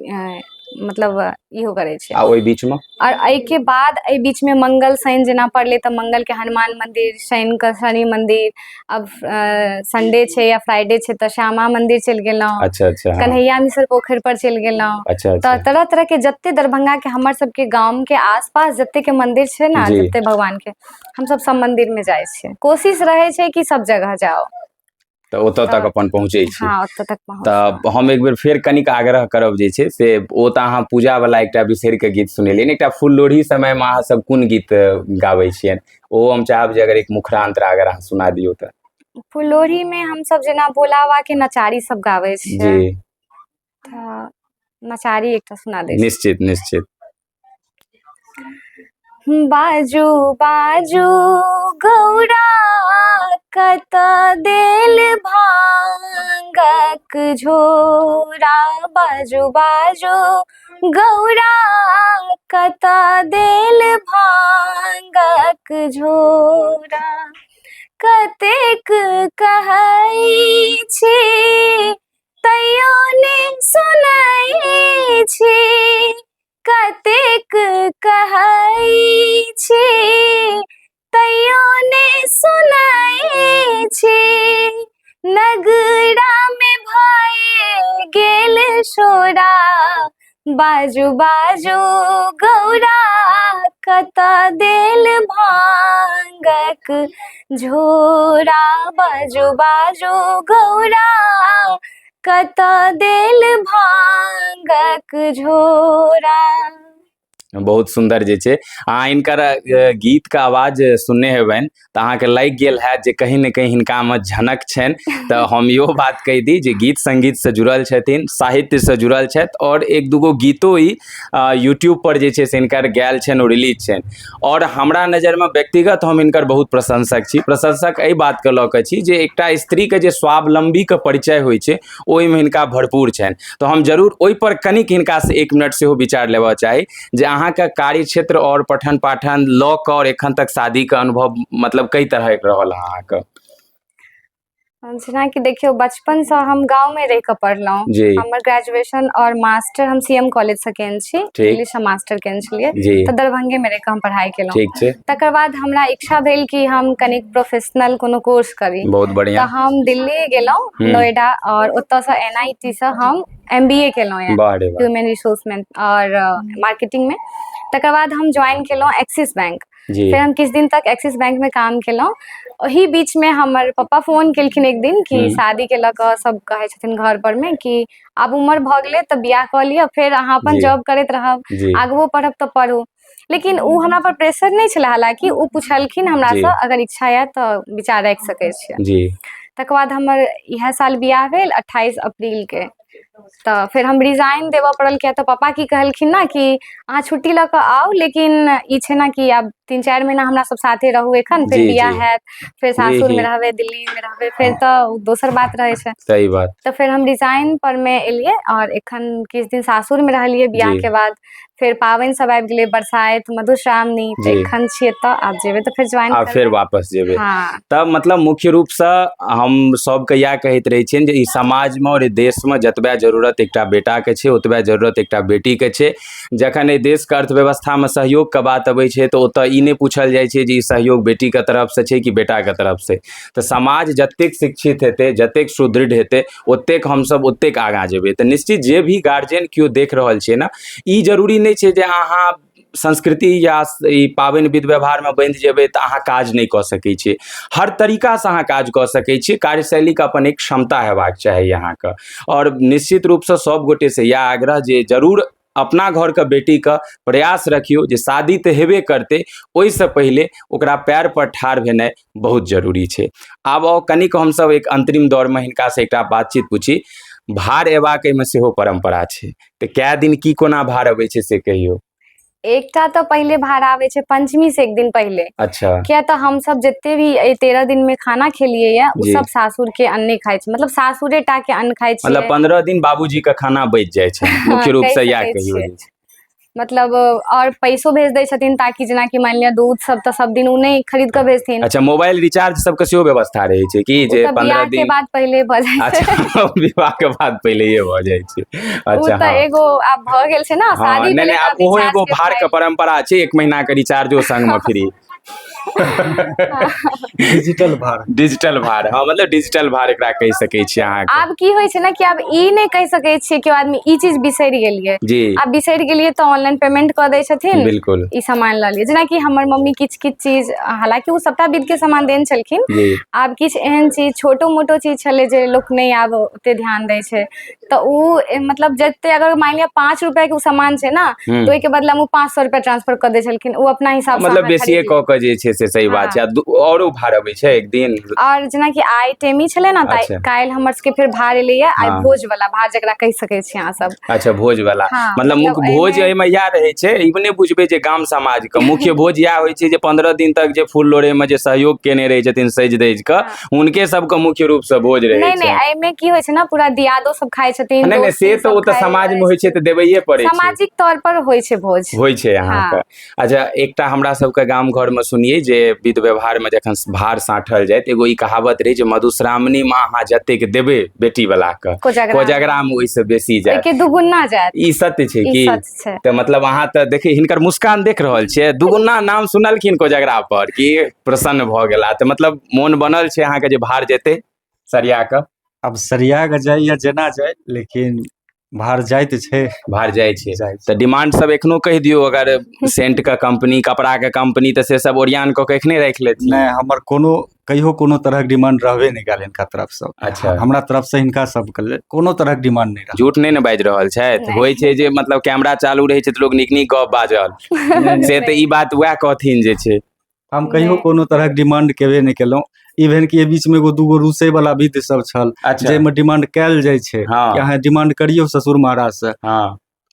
[SPEAKER 1] मतलब इहो करै छियै।
[SPEAKER 2] आ ओहि बीचमे?
[SPEAKER 1] आओर एहिके बाद एहि बीचमे मंगल शनि जेना पड़लै तऽ मंगलके हनुमान मंदिर, शनिके शनि मंदिर, अब संडे छै या फ्राइडे छै तऽ श्यामा मंदिर चलि गेलहुँ।
[SPEAKER 2] अच्छा अच्छा हँ।
[SPEAKER 1] कन्हैया मिसर पोखरि पर चलि गेलहुँ।
[SPEAKER 2] अच्छा
[SPEAKER 1] तऽ
[SPEAKER 2] अच्छा।
[SPEAKER 1] तरह तरह के जते दरभंगा के हमर सबके गाम के आसपास जते के मंदिर छै ने,
[SPEAKER 2] जी।
[SPEAKER 1] जते भगवान के, हमसब सब मंदिर में जाइ छियै। कोशिश रहै छै कि सब जगह जाओ।
[SPEAKER 2] तऽ ओतऽ तक
[SPEAKER 1] तऽ
[SPEAKER 2] अपन पहुँचै छी।
[SPEAKER 1] हँ, ओतऽ तक पहुँच।
[SPEAKER 2] तऽ हम एक बेर फेर कनिक आग्रह करब जे छै से ओ तऽ अहाँ पूजा वाला एकटा बिसरि कऽ गीत सुनेलियै, एकटा फुललोढ़ी समयमे अहाँ सब कोन गीत गाबै छियनि, ओहो हम चाहब जे अगर एक मुखरांतरा अगर अहाँ सुना दियौ तऽ।
[SPEAKER 1] फुललोढ़ी में हमसब जेना भोला बाबा के नचारी सब गाबै छियै।
[SPEAKER 2] जी।
[SPEAKER 1] तऽ नचारी एकटा सुना दै छी।
[SPEAKER 2] निश्चित निश्चित।
[SPEAKER 1] बाजू बाजू गौरा कत देल भांगक झोरा, बाजू बाजू गौरा कत देल भांगक झोरा, कतेक कहै छी तैयो ने सुनै छी, कतेक कहै छी तैयो ने सुनै छी, नगरा में भए गेल शोरा, बाजू बाजू गौरा कत देल भांगक झोरा, बाजू बाजू गौरा कत देल भांगक झोरा।
[SPEAKER 2] बहुत सुन्दर जे छै अहाँ हिनकर गीतके आवाज सुनने हेबनि तऽ अहाँके लागि गेल हैत जे कहीं ने कहीं हिनकामे झनक छनि। तऽ हम इहो बात कहि दी जे गीत सङ्गीतसँ जुड़ल छथिन, साहित्यसँ जुड़ल छथि आओर एक दूगो गीतो ई यूट्यूब पर जे छै से हिनकर गायल छनि, ओ रिलीज छनि। आओर हमरा नजरिमे व्यक्तिगत हम हिनकर बहुत प्रशंसक छी। प्रशंसक एहि बातके लऽ कऽ छी जे एकटा स्त्रीके जे स्वावलम्बीके परिचय होइ छै ओहिमे हिनका भरपूर छनि। तऽ हम जरूर ओहिपर कनिक हिनकासँ एक मिनट सेहो विचार लेबऽ चाही जे अहाँके कार्य क्षेत्र आओर पठन पाठन लऽ कऽ आओर एखन तक शादीके अनुभव मतलब कई तरहक रहल अहाँके?
[SPEAKER 1] जेनाकि देखियौ, बचपनसँ हम गाँवमे रहि कऽ पढ़लहुँ।
[SPEAKER 2] जी।
[SPEAKER 1] हमर ग्रेजुएशन आओर मास्टर हम सी एम कॉलेजसँ केने छी।
[SPEAKER 2] ठीक।
[SPEAKER 1] इंग्लिशसँ मास्टर केने छलियै।
[SPEAKER 2] जी।
[SPEAKER 1] तऽ दरभंगेमे रहि कऽ हम पढ़ाइ केलहुँ।
[SPEAKER 2] ठीक छै।
[SPEAKER 1] तकर बाद हमरा इच्छा भेल कि हम कनिक प्रोफेशनल कोनो कोर्स करी।
[SPEAKER 2] बहुत बढ़िया।
[SPEAKER 1] तऽ हम दिल्ली गेलहुँ,
[SPEAKER 2] हम्म।
[SPEAKER 1] नोएडा, आओर ओतऽसँ एन I T सँ हम एम बी ए केलहुँ।
[SPEAKER 2] वाह रे वाह।
[SPEAKER 1] ह्यूमन रिसोर्स में आओर मार्केटिंग में। तकर बाद हम ज्वाइन केलहुँ एक्सिस बैंक।
[SPEAKER 2] जी।
[SPEAKER 1] फेर हम किछु दिन तक एक्सिस बैंक में काम केलहुँ। ओही बीच में हमर पप्पा फोन केलखिन एक दिन कि शादी के लऽ कऽ सब कहै छथिन घर पर में कि आब उमर भऽ गेलै तऽ बियाह कऽ लिअ, फेर अहाँ अपन जॉब करैत रहब, आगुओ पढ़ब तऽ पढ़ू। लेकिन ओ हमरा पर प्रेशर नहि छलै, हालांकि ओ पुछलखिन हमरासँ अगर इच्छा यऽ तऽ विचार राखि सकै छियै। तकर बाद हमर इएह साल बियाह भेल 28 अप्रील के, तऽ फेर हम रिजाइन देबऽ पड़ल, किया तऽ पापा की कहलखिन ने कि अहाँ छुट्टी लऽ कऽ आउ, लेकिन ई छै ने कि आब 3-4 महीना हमरा सब साथे रहू एखन, फेर बियाह हैत, फेर सासुरमे रहबै, दिल्लीमे रहबै, फेर तऽ दोसर बात रहै छै।
[SPEAKER 2] सही बात।
[SPEAKER 1] तऽ फेर हम रिजाइन पर मे एलियै आओर एखन किछु दिन सासुरमे रहलियै बियाहके बाद, फेर पाबनि सब आबि गेलै, बरसाइत, मधुश्रावणी, तऽ एखन छियै तऽ आब जेबै तऽ फेर ज्वाइन
[SPEAKER 2] आब फेर वापस जेबै।
[SPEAKER 1] हँ।
[SPEAKER 2] तब मतलब मुख्य रूपसँ हम सबके इएह कहैत रहै छियनि जे ई समाजमे आओर ई देशमे जतबे जरूरत एकटा बेटाके छै ओतबे जरूरत एकटा बेटीके छै। जखन एहि देशके अर्थव्यवस्थामे सहयोगके बात अबै छै तऽ ओतऽ ई नहि पूछल जाइ छै जे ई सहयोग बेटीके तरफसँ छै कि बेटाके तरफसँ। तऽ समाज जतेक शिक्षित हेतै, जतेक सुदृढ़ हेतै, ओतेक हमसब ओतेक आगाँ जेबै। तऽ निश्चित जे भी गार्जियन केओ देख रहल छै ने, ई जरूरी नहि छै जे अहाँ संस्कृति या ई पाबनि विध व्यवहारमे बन्हि जेबै तऽ अहाँ काज नहि कऽ सकै छियै। हर तरीकासँ अहाँ काज कऽ सकै छियै, कार्यशैलीके अपन एक क्षमता हेबाक चाही अहाँके। आओर निश्चित रूपसँ सब गोटेसँ इएह आग्रह जे जरूर अपना घरके बेटीके प्रयास रखियौ जे शादी तऽ हेबे करतै, ओहिसँ पहिले ओकरा पैर पर ठाढ़ भेनाइ बहुत जरूरी छै। आब आउ कनिक हमसब एक अंतरिम दौरमे हिनकासँ एकटा बातचीत पूछी। भार एबाक एहिमे सेहो परम्परा छै, तऽ कए दिन की कोना भार अबै छै से कहियौ।
[SPEAKER 1] एकटा तऽ पहिले भार आबै छै पंचमी से एक दिन पहिले।
[SPEAKER 2] अच्छा।
[SPEAKER 1] किया तऽ हमसब जते भी एहि 13 दिन में खाना खेलियै या ओ सब सासुर के अन्न खाइ छै, मतलब सासुरे टा के अन्न खाइ छियै।
[SPEAKER 2] मतलब 15 दिन बाबूजी के खाना बचि जाइ छै, मुख्य रूप से इएह कहियौ।
[SPEAKER 1] मतलब और पैसो भेज दै छथिन ताकि जेनाकि मानि लिअ दूध सब तऽ सब दिन ओ नहि खरीद कऽ भेजथिन।
[SPEAKER 2] अच्छा, मोबाइल रिचार्ज सबके सेहो व्यवस्था रहै छै कि जे
[SPEAKER 1] 15 दिन के बाद पहिले भऽ जाइ
[SPEAKER 2] छै? अच्छा, विवाह के बाद पहिले भऽ जाइ छै। अच्छा,
[SPEAKER 1] तऽ एगो आब भऽ गेल छै ने शादी।
[SPEAKER 2] नहि नहि, आब ओहो एगो भार के परंपरा छै, 1 महीना के रिचार्जो संग में फ्री।
[SPEAKER 3] डिजिटल भार,
[SPEAKER 2] डिजिटल भार, हाँ, मतलब डिजिटल भार एकरा कहि सकै छी अहाँके।
[SPEAKER 1] आब की होइ छै ने कि आब ई नहि कहि सकै छियै कि आदमी ई चीज बिसरि गेलियै
[SPEAKER 2] जी,
[SPEAKER 1] आब बिसरि गेलियै तऽ ऑनलाइन पेमेंट कऽ दै छथिन,
[SPEAKER 2] बिल्कुल
[SPEAKER 1] ई सामान लऽ लिअ। जेनाकि हमर मम्मी किछु किछु चीज, हालांकि ओ सबटा विध के सामान देने छलखिन, आब किछु एहन चीज छोटो मोटो चीज छलै जे लोक नहि आब ओते ध्यान दै छै, तऽ ओ मतलब जते अगर मानि लिअ 5 रुपआ के ओ सामान छै ने, तऽ ओहिके बदला मे ओ 500 रुपआ ट्रांसफर कऽ दै छलखिन, ओ अपना हिसाब
[SPEAKER 2] से मतलब बेसिए कऽ के जे छै से सही बात छै। औरो भार अबै छै एक दिन।
[SPEAKER 1] और जेनाकि आइ टेमी छलै ने, तऽ काल्हि हमर सबके फेर भार एलैया, आइ भोज वाला भार जकरा कहि सकै छी अहाँ सब।
[SPEAKER 2] अच्छा, भोज वाला, मतलब मुख्य भोज एहिमे इएह रहै छै, ई नहि बुझबै जे गाम समाज के मुख्य भोज इएह होइ छै जे 15 दिन तक जे फूल लोढ़े मे जे सहयोग केने रहै छथिन सजि धजि कऽ, हुनके सबके मुख्य रूप से भोज रहै
[SPEAKER 1] छै। नहि नहि, एहिमे की होइ छै ने, पूरा दियादो सब खाइ छथिन।
[SPEAKER 2] नहि नहि, से तऽ ओ तऽ समाज मे होइ छै तऽ देबैये पड़ै
[SPEAKER 1] छै, सामाजिक तौर पर होइ छै भोज
[SPEAKER 2] होइ छै अहाँके। अच्छा, एकटा हमरा सबके गाम घर मे सुनियै जे विध व्यवहार मे जखन भार साँठल जाय, एगो ई कहावत रहै जे मधुश्रावणी मे अहाँ जतेक देबै बेटी वाला के, कोजगरा मे ओहिसँ बेसी जायत,
[SPEAKER 1] ओहिके दुगुना जायत।
[SPEAKER 2] ई सत्य छै की? तऽ मतलब अहाँ तऽ देखी हिनकर मुस्कान देख रहल छियै, दुगुना नाम सुनलखिन कोजगरा पर कि प्रसन्न भऽ गेला, तऽ मतलब मोन बनल छै अहाँके जे भार जेतै सरिया कऽ?
[SPEAKER 3] आब सरिया कऽ जाय या जेना जाय, लेकिन भार जाइत छै,
[SPEAKER 2] भार जाइ छै। तऽ डिमांड सब एखनो कहि दियौ, अगर सेंट के कंपनी, कपड़ा के कंपनी, तऽ से सब ओरियान कऽ के एखने राखि लेथिन।
[SPEAKER 3] नहि, हमर कोनो कहियो कोनो तरहक डिमांड रहबे नहि कयल हिनका तरफसँ।
[SPEAKER 2] अच्छा।
[SPEAKER 3] हमरा तरफसँ हिनका सबके लेल कोनो तरहक डिमांड नहि रहल।
[SPEAKER 2] झूठ नहि ने बाजि रहल छथि? होइ छै जे मतलब कैमरा चालू रहै छै तऽ लोक नीक नीक गप बाजल, से तऽ ई बात वएह कहथिन जे छै।
[SPEAKER 3] हम कहियो कोनो तरहक डिमांड केबे नहि केलहुँ। इवेन कि एहि बीचमे एगो दूगो रूसै वाला विध सब छल जाहिमे डिमांड कयल जाइ छै कि अहाँ डिमांड करियौ ससुर महाराजसँ।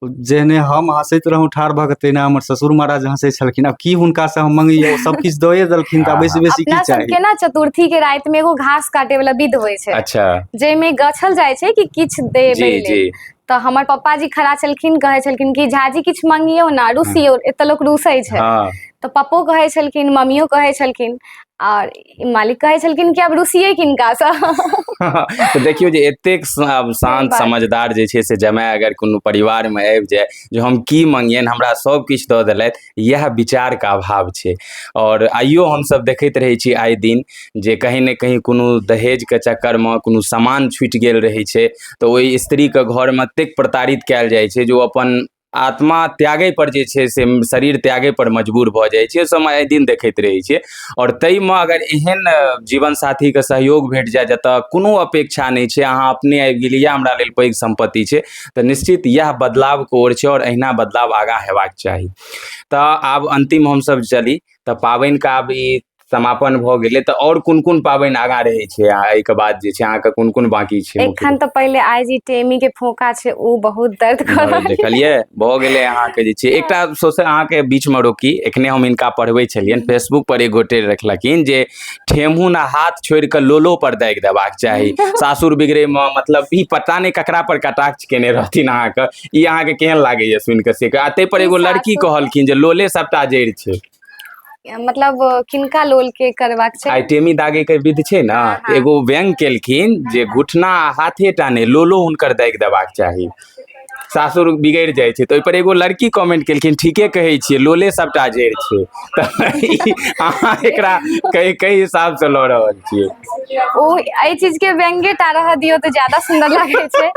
[SPEAKER 3] जेहने हम हँसैत रहौं ठाढ़ भऽ कऽ, तहिना हमर ससुर महाराज हँसै छलखिन। आब की हुनकासँ हम मंगियै, ओ सब किछु दए देलखिन, तऽ आब एहिसँ बेसी की चाही।
[SPEAKER 1] केना चतुर्थी के राति में एगो घास काटे वाला विध होइ छै।
[SPEAKER 2] अच्छा।
[SPEAKER 1] जाहिमे गछल जाइ छै कि किछु देबै लेल, तऽ हमर पप्पा जी खड़ा छलखिन, कहै छलखिन कि झाजी किछु मंगियौ ने, रुसियौ, एतऽ लोक रुसै छै। तऽ पप्पो कहै छलखिन, मम्मियो कहै छलखिन, आओर मालिक कहै छलखिन कि आब रुसियै किनकासँ।
[SPEAKER 2] तऽ देखियौ जे एतेक शान्त समझदार जे छै से जमाय अगर कोनो परिवारमे आबि जाय जे हम की मंगियनि, हमरा सब किछु दऽ देलथि, इएह विचारके अभाव छै। आओर आइयो हमसब देखैत रहै छी आइ दिन जे कहीं ने कहीं कोनो दहेजके चक्करमे कोनो सामान छुटि गेल रहै छै, तऽ ओहि स्त्रीके घरमे एतेक प्रताड़ित कयल जाइ छै जे ओ अपन आत्मा त्यागै पर जे छै से शरीर त्यागै पर मजबूर भऽ जाइ छै। समय आइ दिन देखैत रहै छियै आओर ताहिमे अगर एहन जीवन साथीके सहयोग भेट जाय जतऽ कोनो अपेक्षा नहि छै, अहाँ अपने आबि गेलियै, इएह हमरा लेल पैघ सम्पत्ति छै, तऽ निश्चित इएह बदलावके ओर छै आओर अहिना बदलाव आगाँ हेबाक चाही। तऽ आब अन्तिम हमसभ चली तऽ पाबनिके आब ई समापन भऽ गेलै, तऽ आओर कोन कोन पाबनि आगाँ रहै छै आ एहिके बाद जे छै अहाँके कोन कोन बाँकी छै?
[SPEAKER 1] एखन तऽ पहिले आइ जी टेमी के फोका छै, ओ बहुत दर्द कर रहल।
[SPEAKER 2] देखलियै, भऽ गेलै अहाँके जे छै एकटा सोशल अहाँके बीचमे रोकी, एखने हम हिनका पढ़बै छलियनि, फेसबुक पर एक गोटे रखलखिन जे ठेहुन आ हाथ छोड़ि कऽ लोलो पर दागि देबाक चाही सासुर बिगड़ैमे। मतलब ई पता नहि ककरा पर कटाक्ष केने रहथिन अहाँके, ई अहाँके केहन लागैया सुनि कऽ से? आ ताहि पर एगो लड़की कहलखिन जे लोले सबटा जड़ि छै।
[SPEAKER 1] मतलब किनका लोल के करबाक छै?
[SPEAKER 2] आइ टेमी दागे के विध छै ने।
[SPEAKER 1] हँ, हँ।
[SPEAKER 2] एगो व्यंग केलखिन जे घुटना आ हाथे टा नहि, लोलो हुनकर दागि देबाक चाही, सासुर बिगड़ि जाइ छै। तऽ ओहिपर एगो लड़की कमेंट केलखिन, ठीके कहै छियै, लोले सबटा जड़ि छै। तऽ ई अहाँ एकरा कै कै हिसाबसँ लऽ रहल छियै?
[SPEAKER 1] ओ एहि चीज के व्यंग्ये टा रहऽ दियौ तऽ ज्यादा सुन्दर लागै छै,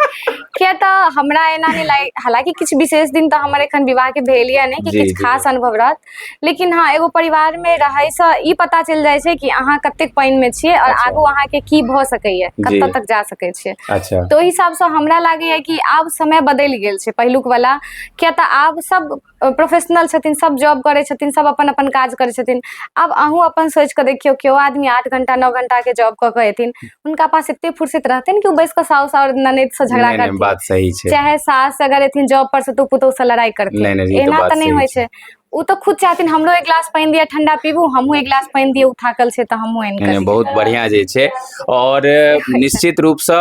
[SPEAKER 1] किया तऽ हमरा एना नहि लागि, हालांकि किछु विशेष दिन तऽ हमर एखन विवाह के भेल यऽ नहि कि किछु खास अनुभव रहत, लेकिन हँ, एगो परिवारमे रहैसँ ई पता चलि जाइ छै कि अहाँ कतेक पानिमे छियै आओर आगू अहाँके की भऽ सकैए, कतऽ तक जा सकै छियै। तऽ ओहि हिसाबसँ हमरा लागैए कि आब समय बदलि गेल छै पहिलुक वाला, किया तऽ आब सब प्रोफेशनल छथिन, सब जॉब करै छथिन, सब अपन अपन काज करै छथिन। आब अहूँ अपन सोचि कऽ देखियौ, केओ आदमी 8 घंटा 9 घंटाके जॉब कऽ कऽ एथिन, हुनका पास एते फुर्सत रहतनि कि ओ बैस कऽ साउस आओर ननैदसँ झगड़ा
[SPEAKER 2] नहि नहि
[SPEAKER 1] करथिन?
[SPEAKER 2] बात सही छै।
[SPEAKER 1] चाहे सास अगर एथिन जॉब पर से तऽ पुतोहु से लड़ाइ करथिन?
[SPEAKER 2] नहि नहि, ई तऽ
[SPEAKER 1] एना
[SPEAKER 2] बात
[SPEAKER 1] तऽ नहि
[SPEAKER 2] सही
[SPEAKER 1] होइ
[SPEAKER 2] छै।
[SPEAKER 1] छै। ओ तऽ खुद चाहथिन हमरो एक गिलास पानि दिअ, ठंडा पीबू, हमहूँ एक गिलास पानि दिअ, ओ थाकल छै तऽ हमहूँ आनि
[SPEAKER 2] नहि
[SPEAKER 1] कऽ
[SPEAKER 2] नहि, बहुत बढ़िआँ जे छै। आओर निश्चित रूपसँ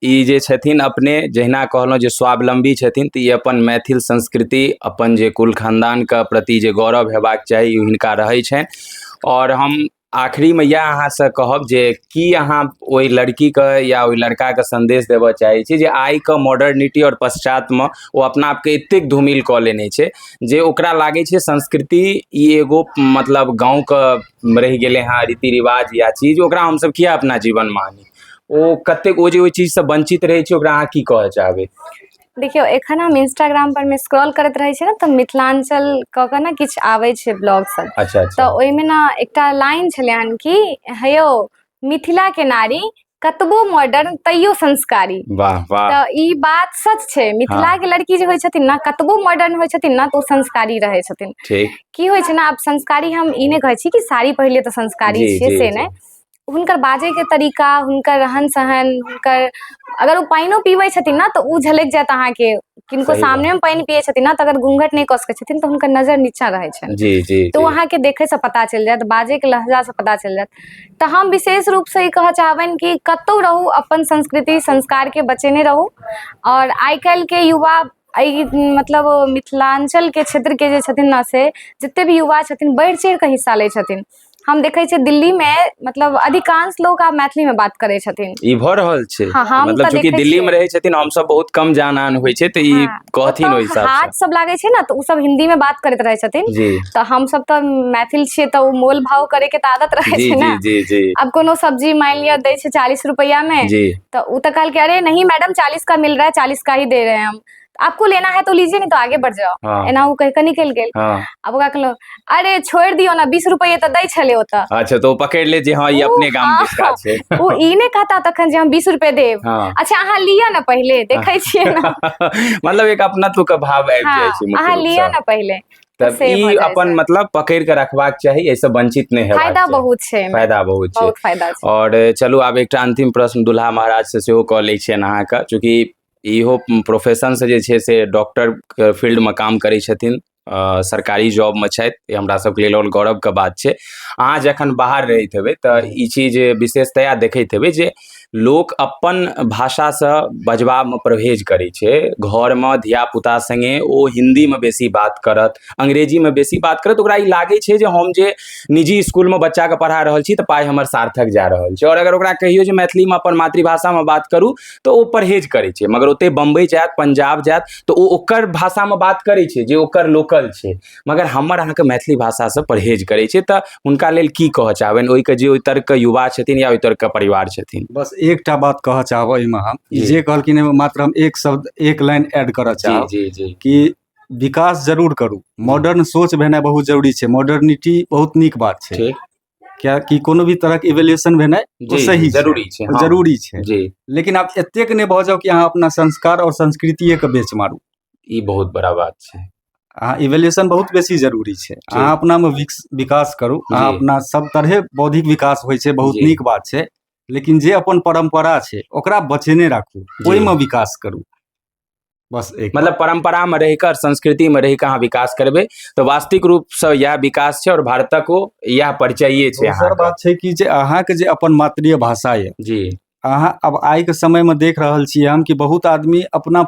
[SPEAKER 2] ई जे छथिन, अपने जहिना कहलहुँ जे स्वावलम्बी छथिन, तऽ ई अपन मैथिल संस्कृति, अपन जे कुल खानदानके प्रति जे गौरव हेबाक चाही, ई हिनका रहै छनि। आओर हम आखिरीमे इएह अहाँसँ कहब जे की अहाँ ओहि लड़कीके या ओहि लड़काके सन्देश देबऽ चाहै छी जे आइके मॉडर्निटी आओर पश्चातमे ओ अपना आपके एतेक धूमिल कऽ लेने छै जे ओकरा लागै छै संस्कृति ई एगो मतलब गाँवके रहि गेलै हँ रीति रिवाज या चीज, ओकरा हमसभ किया अपना जीवनमे आनी? ओ कतेक ओ जे ओहि चीजसँ वञ्चित रहै छै, ओकरा अहाँ की कहऽ चाहबै?
[SPEAKER 1] देखियौ, एखन हम इंस्टाग्राम पर मे स्क्रॉल करैत रहै छियै ने, तऽ मिथिलाञ्चल कऽ कऽ ने किछु आबै छै ब्लॉग सब।
[SPEAKER 2] अच्छा
[SPEAKER 1] तऽ ओहिमे ने एकटा लाइन छलै हन कि हे यौ मिथिलाके नारी कतबो मॉडर्न तैयो संस्कारी।
[SPEAKER 2] वाह वाह!
[SPEAKER 1] तऽ ई बात सच छै, मिथिला के लड़की जे होइ छथिन ने, कतबो मॉडर्न होइ छथिन ने, तऽ ओ संस्कारी रहै छथिन। की होइ छै ने, आब संस्कारी हम ई नहि कहै छी कि साड़ी पहिरलियै तऽ संस्कारी छियै, से नहि। हुनकर बाजैके तरीका, हुनकर रहन सहन, हुनकर अगर ओ पानिओ पीबै छथिन ने तऽ ओ झलकि जायत अहाँके। किनको
[SPEAKER 2] सही बात।
[SPEAKER 1] सामनेमे पानि पियै छथिन ने, तऽ अगर घूंघट नहि कऽ सकै छथिन तऽ हुनकर नजर नीचा रहै छनि।
[SPEAKER 2] जी जी
[SPEAKER 1] तऽ ओ अहाँके देखैसँ पता चलि जायत, बाजैके लहजासँ पता चलि जायत। तऽ हम विशेष रूपसँ ई कहऽ चाहबनि कि कतहु रहू, अपन संस्कृति संस्कारके बचेने रहू। आओर आइ काल्हिके युवा एहि मतलब मिथिलाञ्चलके क्षेत्रके जे छथिन ने, से जते भी युवा छथिन बढ़ि चढ़ि कऽ हिस्सा लै छथिन। हम देखै छियै दिल्लीमे मतलब अधिकांश लोक आब मैथिलीमे बात करै छथिन।
[SPEAKER 2] ई भऽ रहल छै।
[SPEAKER 1] हँ, हम
[SPEAKER 2] मतलब
[SPEAKER 1] तऽ
[SPEAKER 2] चूँकि
[SPEAKER 1] देखै
[SPEAKER 2] दिल्ली मे
[SPEAKER 1] छियै।
[SPEAKER 2] रहै छथिन, हमसब बहुत कम जान आन होइ छै, तऽ ई कहथिन
[SPEAKER 1] ओतऽ
[SPEAKER 2] ओहि हिसाबसँ।
[SPEAKER 1] हाट सब लागै छै ने, तऽ ओ सब हिन्दीमे बात करैत रहै छथिन। तऽ हमसब तऽ मैथिल छियै, तऽ ओ मोल भाव करैके तऽ आदत रहै छै ने।
[SPEAKER 2] जी जी
[SPEAKER 1] अब कोनो सब्जी मानि लिअ दै छै 40 रुपैआमे, तऽ ओ तऽ कहलकै, अरे नहीं मैडम, 40 का मिल रहा है, 40 का ही दे रहे हैं हम, आपको लेना है तो लीजिए, नहीं तो आगे बढ़ जाओ। एना ओ कहि कऽ निकलि गेल। आब ओकरा कहलहुँ, अरे छोड़ि दियौ ने, 20 रुपैए तऽ दै छलै ओतऽ।
[SPEAKER 2] अच्छा, तऽ ओ पकड़ि ले जे हँ, ई
[SPEAKER 1] ओ
[SPEAKER 2] अपने गाम दिसका छै।
[SPEAKER 1] ओ ई नहि कहता तखन जे हम 20 रुपए देब। अच्छा, अहाँ लिअ ने पहिले, देखै छियै ने।
[SPEAKER 2] मतलब एक अपनत्व के भाव आबि जाइ छै मुख्य
[SPEAKER 1] अहाँ लिअ
[SPEAKER 2] रूपसँ।
[SPEAKER 1] ने पहिले।
[SPEAKER 2] तऽ
[SPEAKER 1] से
[SPEAKER 2] ई
[SPEAKER 1] भऽ जाइ
[SPEAKER 2] अपन
[SPEAKER 1] छै।
[SPEAKER 2] मतलब पकड़ि कऽ रखबाक चाही, एहिसँ वंचित नहि हेबाक
[SPEAKER 1] फायदा
[SPEAKER 2] चाही।
[SPEAKER 1] बहुत छै एहिमे।
[SPEAKER 2] फायदा बहुत छै।
[SPEAKER 1] बहुत फायदा छै।
[SPEAKER 2] आओर चलू, आब एकटा अंतिम प्रश्न दुल्हा महाराज से सेहो कऽ लै छियनि अहाँके। चूँकि इहो प्रोफेशनसँ जे छै से डॉक्टरके फील्डमे काम करै छथिन, सरकारी जॉबमे छथि, ई हमरा सबके लेल आओर गौरवके बात छै। अहाँ जखन बाहर रहैत हेबै तऽ ई चीज विशेषतया देखैत हेबै जे लोक अपन भाषासँ बजबामे परहेज करै छै। घरमे धियापुता सङ्गे ओ हिन्दीमे बेसी बात करत, अंग्रेजीमे बेसी बात करत। ओकरा ई लागै छै जे हम जे निजी इसकुलमे बच्चाके पढ़ा रहल छी तऽ पाइ हमर सार्थक जा रहल छै। आओर अगर ओकरा कहियौ जे मैथिलीमे, अपन मातृभाषामे बात करू, तऽ ओ परहेज करै छै। मगर ओतहि बम्बई जायत, पंजाब जायत, तऽ ओ ओकर भाषामे बात करै छै जे ओकर लोकल छै, मगर हमर अहाँके मैथिली भाषासँ परहेज करै छै। तऽ हुनका लेल की कहऽ चाहबनि, ओहिके जे ओहि तर्कके युवा छथिन या ओहि तर्कके परिवार छथिन?
[SPEAKER 3] बस एकटा बात कहऽ चाहब एहिमे हम, ई जे कहलखिन एहिमे मात्र हम एक शब्द, एक लाइन ऐड करऽ चाहब
[SPEAKER 2] जी जी
[SPEAKER 3] कि विकास जरूर करू, मॉडर्न सोच भेनाइ बहुत जरूरी छै, मॉडर्निटी बहुत नीक बात छै। कियाकि कोनो भी तरहक इवेल्यूशन भेनाइ ओ सही छै,
[SPEAKER 2] जरूरी छै,
[SPEAKER 3] ओ जरूरी छै। लेकिन आब एतेक नहि भऽ जाउ कि अहाँ अपना संस्कार आओर संस्कृतिएके बेच मारू।
[SPEAKER 2] ई बहुत बड़ा बात छै।
[SPEAKER 3] अहाँ इवेल्यूशन बहुत बेसी जरूरी छै। अहाँ अपनामे विकास करू, अहाँ अपना सब तरहे बौद्धिक विकास होइ छै, बहुत नीक बात छै, लेकिन जे अपन परम्परा छै ओकरा बचेने राखू, ओहिमे विकास करू, बस एक।
[SPEAKER 2] मतलब परम्परा में रहिकर, संस्कृति में रहिकर अहाँ विकास करबै तऽ वास्तविक रूप से इएह विकास छै और भारतक ओ इएह परिचये छै।
[SPEAKER 3] दोसर बात छै कि जे अहाँके जे अपन मातृ भाषा यऽ, अहाँ अब आइके समयमे देख रहल छियै हम कि बहुत आदमी अपना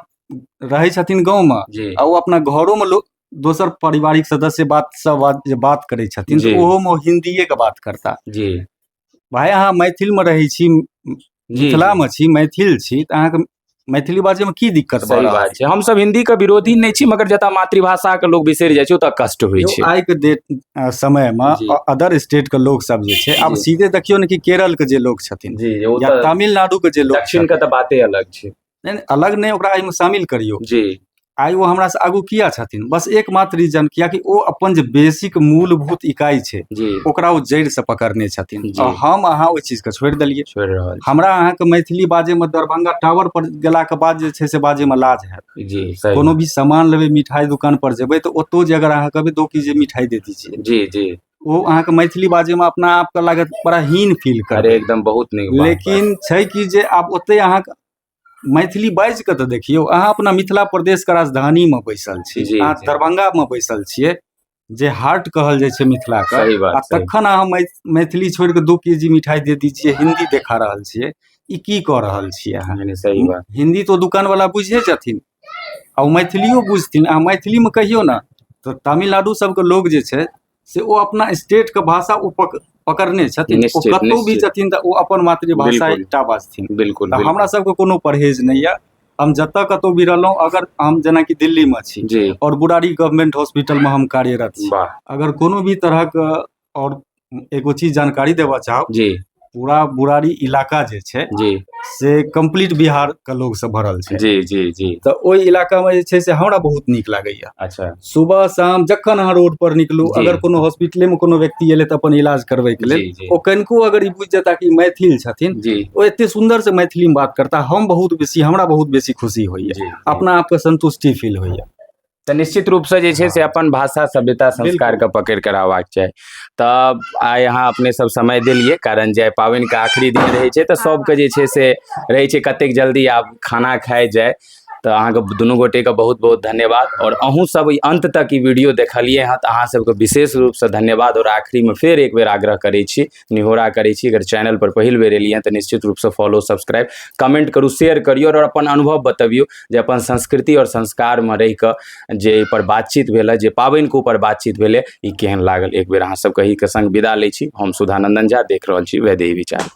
[SPEAKER 3] रहै छथिन गाँवमे आ ओ अपना घरोमे लोक दोसर पारिवारिक सदस्य बात सब बात जे बात करै छथिन तऽ ओहोमे हिन्दीएके बात करता। भाय अहाँ मैथिलमे रहै छी, मिथिलामे छी, मैथिल छी, तऽ अहाँके मैथिली बाजैमे की दिक्कत भऽ
[SPEAKER 2] सही
[SPEAKER 3] रहल?
[SPEAKER 2] बात छै। हमसब हिंदी के विरोधी नहि छी, मगर जतऽ मातृभाषा के लोग बिसरि जाइ छै ओतऽ कष्ट होइ छै।
[SPEAKER 3] आइके डेट समयमे अदर स्टेटके लोक सब जे छै, आब सीधे देखियौ ने कि केरलके जे लोक छथिन या तमिलनाडुके जे लोक,
[SPEAKER 2] दक्षिण के तऽ बाते अलग छै।
[SPEAKER 3] नहि, अलग नहि, ओकरा एहिमे शामिल करियौ। आइ ओ हमरा से आगू किया छथिन? बस एकमात्र रीजन, कियाकि ओ अपन जे बेसिक मूलभूत इकाई छै ओकरा ओ जड़ि से पकड़ने छथिन आ हम अहाँ ओहि चीजके छोड़ि देलियै।
[SPEAKER 2] छोड़ि रहल।
[SPEAKER 3] हमरा अहाँके मैथिली बाजैमे दरभंगा टावर पर गेलाके बाद जे छै से बाजैमे लाज हैत। कोनो भी सामान लेबै, मिठाई दुकान पर जेबै तऽ ओतौ जे अगर अहाँ कहबै 2 केजी मिठाई दे दीजिए,
[SPEAKER 2] जी जी
[SPEAKER 3] ओ अहाँके मैथिली बाजैमे अपना आपके लागत बड़ा हीन फील करबै।
[SPEAKER 2] एकदम बहुत नीक।
[SPEAKER 3] लेकिन छै कि जे आब ओतै अहाँके मैथिली बाजि कऽ तऽ देखियौ, अहाँ अपना मिथिला प्रदेशके राजधानीमे बैसल छी, अहाँ दरभंगामे बैसल छियै, जे हार्ट कहल जाइ छै मिथिलाके, आ तखन अहाँ मैथिली छोड़ि कऽ 2 केजी मिठाई दे दीजिए हिन्दी देखा रहल छियै। ई की कऽ रहल छियै अहाँ?
[SPEAKER 2] सही बात।
[SPEAKER 3] हिन्दी तो दुकानवला बुझिए जेथिन आ ओ मैथिलियो बुझथिन। अहाँ मैथिलीमे कहियौ ने तऽ तमिलनाडु सबके लोग जे छै से ओ अपना स्टेटके भाषा ओ पकड़ने छथिन, ओ कतहु भी छथिन तऽ ओ अपन मातृभाषा एकटा बाजथिन। तऽ हमरा सबके कोनो परहेज नहि यऽ, हम जतऽ कतहु भी रहलहुँ, अगर हम जेनाकि दिल्लीमे छी और बुरारी गवर्नमेंट हॉस्पिटलमे हम कार्यरत छी, अगर कोनो भी तरहक और एगो चीज जानकारी देबऽ चाहब, पूरा बुरारी इलाका जे छै से कम्प्लीट बिहार के लोग सब भरल छै।
[SPEAKER 2] जी जी जी
[SPEAKER 3] तऽ ओहि इलाका में जे छै से हमरा बहुत नीक लागैया। सुबह शाम जखन अहाँ रोड पर निकलू, अगर कोनो हॉस्पिटले में कोनो व्यक्ति एलै तऽ अपन इलाज करबै के लेल, ओ कनिको अगर ई बुझि जेता कि मैथिल छथिन, ओ एते सुन्दर से मैथिली में बात करता, हम बहुत बेसी, हमरा बहुत बेसी खुशी होइया, अपना आपके संतुष्टि फील होइया।
[SPEAKER 2] तऽ निश्चित रूपसँ जे छै से अपन भाषा सभ्यता संस्कारके पकड़ि कऽ रहबाक चाही। तऽ आइ अहाँ अपने सब समय देलियै, कारण जे पाबनिके आखिरी दिन रहै छै तऽ सबके जे छै से रहै छै कतेक जल्दी आब खाना खाइ जाय। तऽ अहाँके दुनू गोटेके बहुत बहुत धन्यवाद, आओर अहूँ सब ई अन्त तक ई वीडियो देखलियै हँ तऽ अहाँ सबके विशेष रूपसँ धन्यवाद। आओर आखिरीमे फेर एक बेर आग्रह करै छी, निहोरा करै छी, अगर चैनल पर पहिल बेर एलियै हँ तऽ निश्चित रूपसँ फॉलो सब्सक्राइब कमेंट करू, शेयर करियौ आओर अपन अनुभव बतबियौ जे अपन संस्कृति आओर संस्कारमे रहिकऽ जे एहिपर बातचीत भेल हँ, जे पाबनिके ऊपर बातचीत भेलै, ई केहन लागल। एक बेर अहाँ सबके एहिके संग विदा लै छी। हम सुधानंदन झा, देख रहल छी वैदेही विचार।